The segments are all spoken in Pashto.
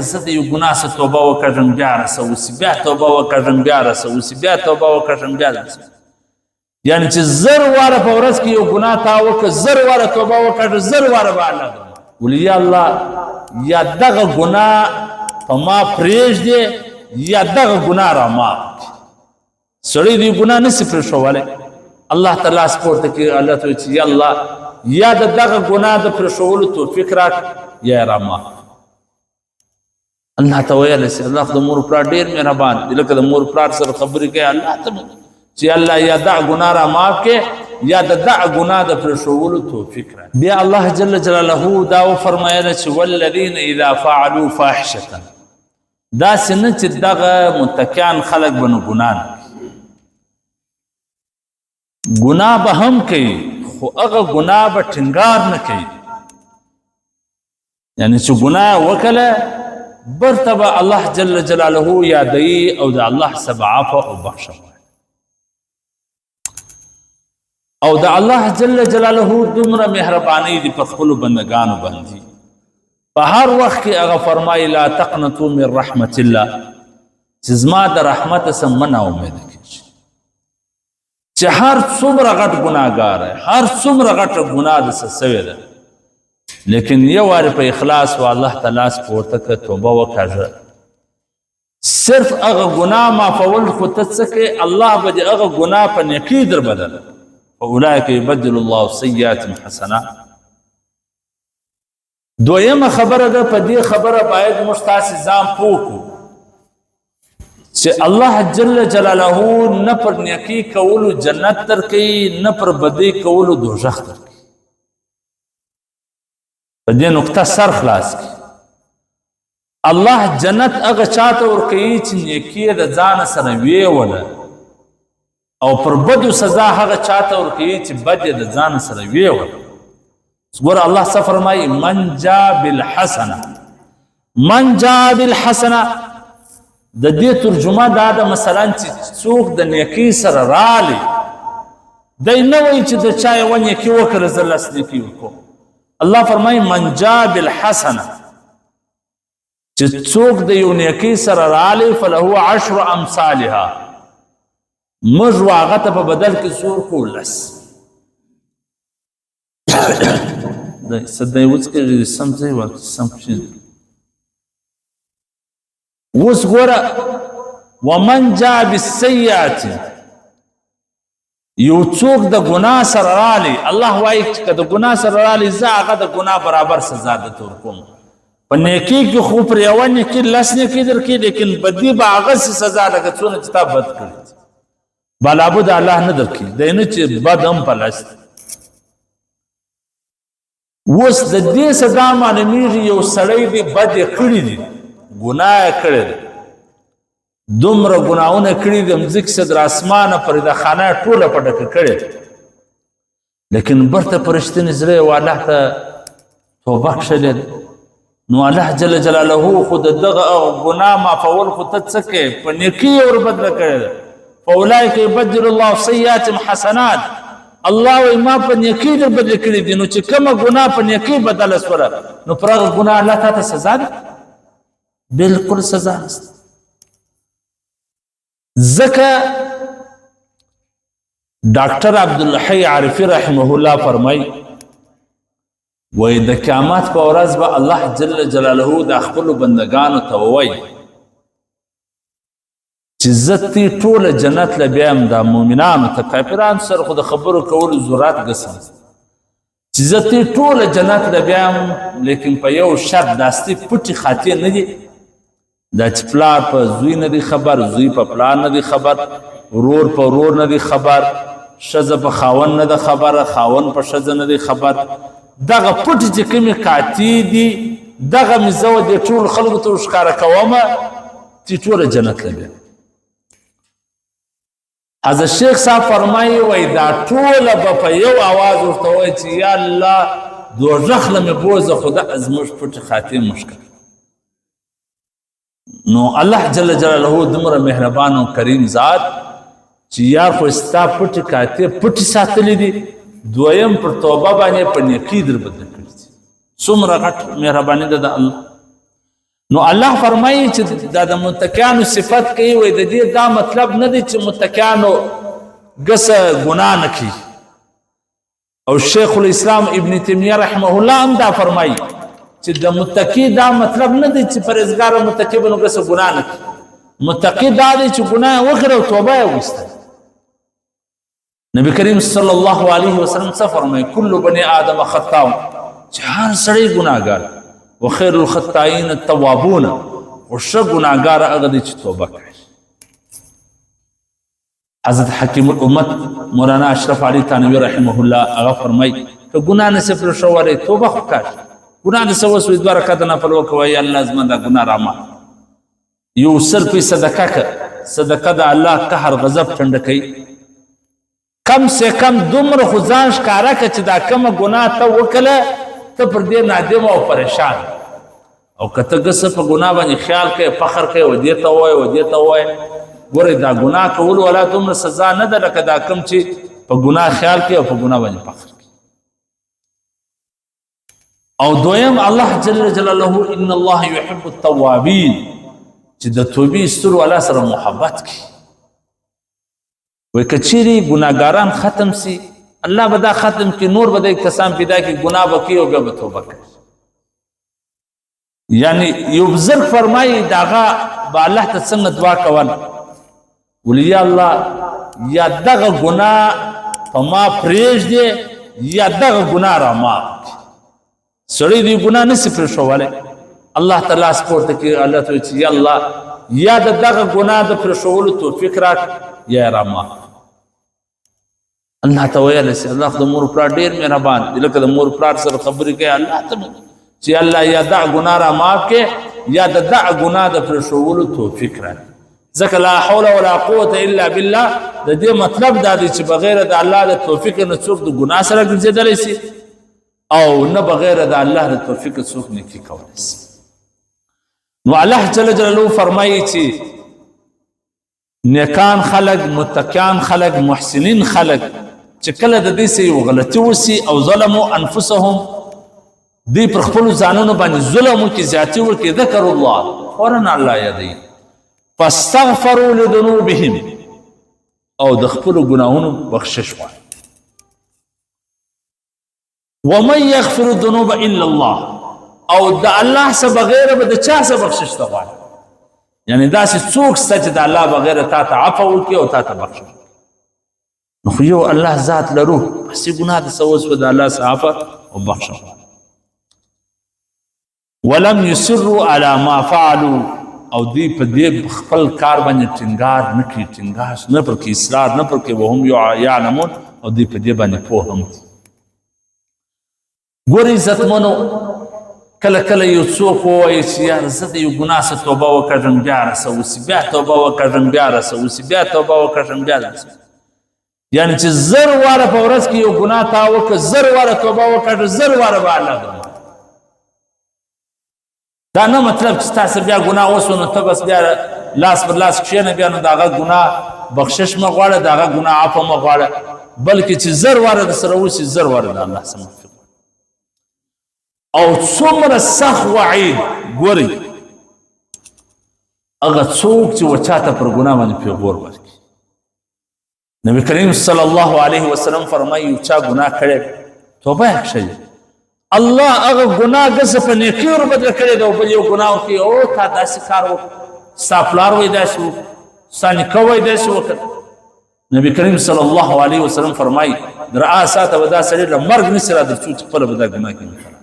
زه د یو ګناه څخه توبه وکړم بیا راسه وسي، بیا توبه وکړم بیا راسه وسي، بیا توبه وکړم بیا راسه. یعنی چې زر واره په ورځ کې یو ګناه تا وکړه، زر واره توبه وکړه، زر واره به الله درمه. ولې یا الله یا دغه ګناه په ما پرېږدې یا دغه ګناه را معاف کړي. سړی دې ګناه نسي پرېښولی، الله ته لاس پورته کړي، الله ته وایي چې یا الله یا د دغه ګناه د پرېښولو توفیق راکړه یا یې را معاف کړي. الله ته ویلی سي، الله خو د مور پلار ډېر مهربان دی، لکه د مور پلار سره خبرې کوي، الله ته چې الله یا دا ګناه را معاف کړي یا د دا ګناه د پرېښولو توفیق راکړي. بیا الله جل جلاله دا وفرمایله چې والذین اذا فعلوا فاحشة، داسې نه چې دغه متقیان خلک به نو ګناه نه کوي، ګناه به هم کوي خو هغه ګناه به ټینګار نه کوي. یعنی چې ګناه وکړه برته به الله جل جلاله یادوي او د الله څخه عفو او بخښه غواړي. او د الله جل جلاله دومره مهرباني دي پر خپلو بندګانو باندې، په هر وخت کې هغه فرمایي لا تقنطوا من رحمت الله، چې زما د رحمت څخه مه ناامیده کېږئ. چې هر څومره غټ ګناهګار دی، هر څومره غټه ګناه د څه سوې ده، لیکن یو وارې په اخلاص و الله ته لاس پورته کړه، توبه وکړه، صرف هغه ګناه معافول خو ته څه کوې، الله به دې هغه ګناه په نیکۍ در بدله. فاولئک یبدل الله سیئاتهم حسنات. دویمه خبره ده، په دې خبره باید موږ تاسې ځان پوه کړو چې الله جل جلاله نه پر نیکۍ کولو جنت درکوي، نه پر بدۍ کولو دوزخ درکوي. په دې نقطه سر خلاص کړي. الله جنت هغه چاته ورکوي چې نیکي یې د ځانه سره ویوله، او پر بدو سزا هغه چاته ورکوي چې بد یې د ځانه سره ویوله. ګوره الله څه فرمایي، من جا بالحسنه، من جا بالحسنه، د دې ترجمه دا ده مثلا چې څوک د نیکۍ سره رالی، دی نه وایي چې د چا یوه نیکي وکړه زه لس نیکي ورکوم. الله فرمایي من جا بالحسنه، چې څوک د یو نیکۍ سره رالی فله عشر امثالها، موږ هغه ته په بدل کې څو ورکوو؟ لس. څه دی وڅکېږي، سم ځای ورکړي، سم کښېني. اوس ګوره ومن جا بالسیئة، یو څوک د ګناه سره رالی، الله وایي چې که د ګناه سره رالی زه هغه د ګناه برابر سزا درته ورکوم. په نیکۍ کې خو پر یوه نیکي لس نیکي درکوي، لیکن بدي به هغسې سزا لکه څونه چې تا بد کړي دي، بلابد الله نه درکوي، دی نه چې بد هم په لس دی. اوس د دې څه دا معلومیږي یو سړی دی بد یې کړي دي، ګناه یې کړې ده، دومره ګناهونه کړي دي، مځکې څخه تر اسمانه پورې د خانه یې ټوله په ډکه کړې ده، لیکن برته په رښتیني زړه یې الله ته توبه کښلې ده. نو الله جل جلاله خو د دغه ګناه معافول خو ته څه کوې، په نیکۍ یې وربدله کړې ده. فاولئک یبدل الله سیئاتهم حسنات، الله وایي ما په نیکۍ در بدلې کړې دي، نو چې کومه ګناه په نیکۍ بدله سوله نو پر هغه ګناه الله تا ته سزا ده؟ بالکل سزا نشته. ځکه ډاکټر عبدالحی عارفي رحمه الله فرمایي وایي د قیامت په ورځ به الله جل جلاله د خپلو بندګانو ته ووایي چې زه تی ټوله جنت له بیا یم دا مؤمنانو ته، کافرانو سره خو د خبرو کولو ضرورت ګسم، چې زه تی ټوله جنت له بیا یم، لیکن په یو شرط، داستي پټې خاطې نه دي، دا چې پلار په زوی نه دی خبر، زوی په پلار نه دی خبر، ورور په ورور نه دی خبر، ښځه په خاوند نه ده خبره، خاوند په ښځه نه دی خبر، دغه پټې چې کومې کاتې دي دغه مې زه دې ټولو خلکو ته ورښکاره کوم چې ټوله جنت لري. حضرت شیخ صاحب فرمایي وایي دا ټوله به په یو आवाز ورته وایي چې یا الله دوزخ له مې بوځه، خو دا زموږ پټې خاطې مشکل. نو الله جل جلاله دومره مهربان او کریم ذات چې یار خو ستا پټې کاتې پټې ساتلې دي، دویم پر توبه باندې په نیکۍ در بدل کړي دي. څومره غټ مهرباني ده د الله. نو الله فرمایي چې دا د متقیانو صفت کوي، وایي د دې دا مطلب نه دی چې متقیانو ګسه ګناه نه کوي. او شیخ الاسلام ابن تیمیه رحمه الله هم دا فرمایي چې د متقی دا مطلب نه دی چې پرهېزګار متقي به نو ګسه ګناه نه کوي. متقی دا دی چې ګناه یې وکړه او توبه یې وایسته. نبی کریم صلی الله علیه وسلم څه فرمایي؟ کل بني آدم خطاء، چې هر سړی ګناهګار، وخیر الخطائین التوابون، خو ښه ګناهګار هغه دی چې توبه کوي. حضرت حکیم الامت مولانا اشرف علي تانوي رحمه الله هغه فرمایي که ګناه نه سي پرېښولی توبه خو کاش، ګناه دې څه وسوي دوه رکعته نفل وکړه، وایي الله زما دا ګناه رامعاف. یو سر پې صدقه که، صدقه د الله قهر غضب ټنډه کوي. کم سه کم دومره خو ځان ښکاره که چې دا کومه ګناه ته وکړه ته پر دې نادم او پریشان، او که ته ګسه په ګناه باندې خیال کوې فخر کوې و دې ته ووایې و دې ته ووایې، ګورې دا ګناه کولو والا دومره سزا نه ده لکه دا کوم چې په ګناه خیال کوي او په ګناه باندې فخر کوي. او دویم الله جل جلاله ان الله يحب التوابین، چې د توبې ایستلو والا سره محبت کوي. وایي که چیرې ګناهګاران ختم سي الله به دا ختم کړي، نور به دی کسان پیدا کړي ګناه به کوي او بیا به توبه کوي. یعنی یو بزرګ فرمایي دغه به الله ته څنګه دعا کول، ولې یا الله یا دغه ګناه په ما پرېږدې یا دغه ګناه را معاف کړي. سړی دې ګناه نه سي پرېښولی، الله ته لاس پورته کړي، الله ته وایي چې یا الله یا د دغه ګناه د پرېښولو توفیق راکړه یا را معاف. الله ته ویلی سي الله خو د مور پلار ډېر مهربان دی، لکه د مور پلار سره خبرې کوي الله ته چې الله یا دغه ګناه را معاف کړي یا د دغه ګناه د پرېښولو توفیق راکړي. ځکه لا حول ولا قوت الا بالله، د دې مطلب دا دی چې بغیر د الله د توفیق نه څوک د ګناه سره ګرځېدلی سي او نه بغیر د الله د توفیق څوک نیکي کولی سي. نو الله جل جلاله فرمایي چې نیکان خلق، متقیان خلق، محسنین خلق چې کله د دې څه یو غلطي وسي او ظلموا انفسهم، دوی پر خپلو ځانونو باندې ظلم وکړي، زیاتي وکړي، ذکر الله فوراً الله یادوي، فاستغفروا لذنوبهم، او د خپلو ګناهونو بخشش غواړي. ومن یغفر الذنوب الا الله، او د الله څخه بغیر به د چا څخه بخشش ته غواړي؟ یعنی داسې څوک شته چې د الله بغیر تا ته عفو وکړي او تا ته بخشش وکړي. نو خو یو الله ذات لرو، بس یې ګناه د څه وسوه د الله څخه عفو او بخښه غواړي. ولم یصروا علی ما فعلوا، او دوی په دې خپل کار باندې ټینګار نه کوي، ټینګار نه پر کوي، اصرار نه پر کوي، وهم یعلمون، او دوی په دې باندې پوه هم دي. ګورئ عزتمنو، کله کله یو څوک ووایي چې یار زه د یو ګناه څخه توبه وکړم بیا راسه وسي، بیا توبه وکړم بیا راسه وسي، بیا توبه وکړم بیا راسه، یعنی چې زر واره په ورځ کې یو ګناه تا وکړه، زر واره توبه وکړه، زر واره به الله درمه. دا نه مطلب چې تاسو بیا ګناه وسو نو ته بس بیا لاس پر لاس کښېنه، بیا نو د هغه ګناه بخشش مه غواړه، د هغه ګناه عفو مه غواړه، بلکې چې زر واره در سره وسي زر واره د الله څخه معافي غواړه. او څومره سخت وعید ګورئ هغه څوک چې وچا ته پر ګناه باندې پیغور ورکړي. نبی کریم صلی الله علیه وسلم فرمایي یو چا ګناه کړې توبه یې کښلې، الله هغه ګناه ګسه په نیکي ور بدله کړې ده، او بل یو ګناه ورکړي، او تا داسې کار وکړ، ستا پلار وایي داسې وکړ، ستا نیکه وایي داسې وکړ. نبی کریم صلی الله علیه وسلم فرمایي در هغه ساعته به دا سړی له مرګ نه شي را تر څو چې خپله به دا ګناه کې مبتلا.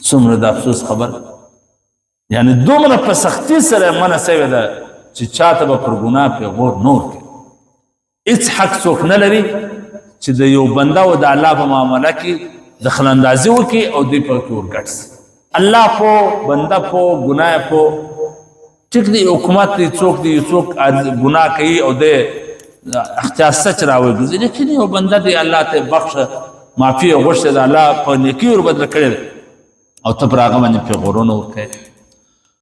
څومره د افسوس خبر، یعنی دومره په سختي سره منع سوې ده چې چاته به پر ګناه پیغور نه ورکوي. هېڅ حق څوک نه لري چې د یو بنده او د الله په معامله کې دخل اندازي وکړي او دوی په کې ورګډ سي. الله پو، بنده پو، ګناه پو، ټیک دی، حکومت دی، څوک دی، څوک ګناه کوي او دی اختیار سچ راوګرځي، لیکن یو بنده دی الله ته بخښه معافي یې غوښتې ده، الله په نیکي ور بدله کړې ده او ته پر هغه باندې پیغورونه ورکوې.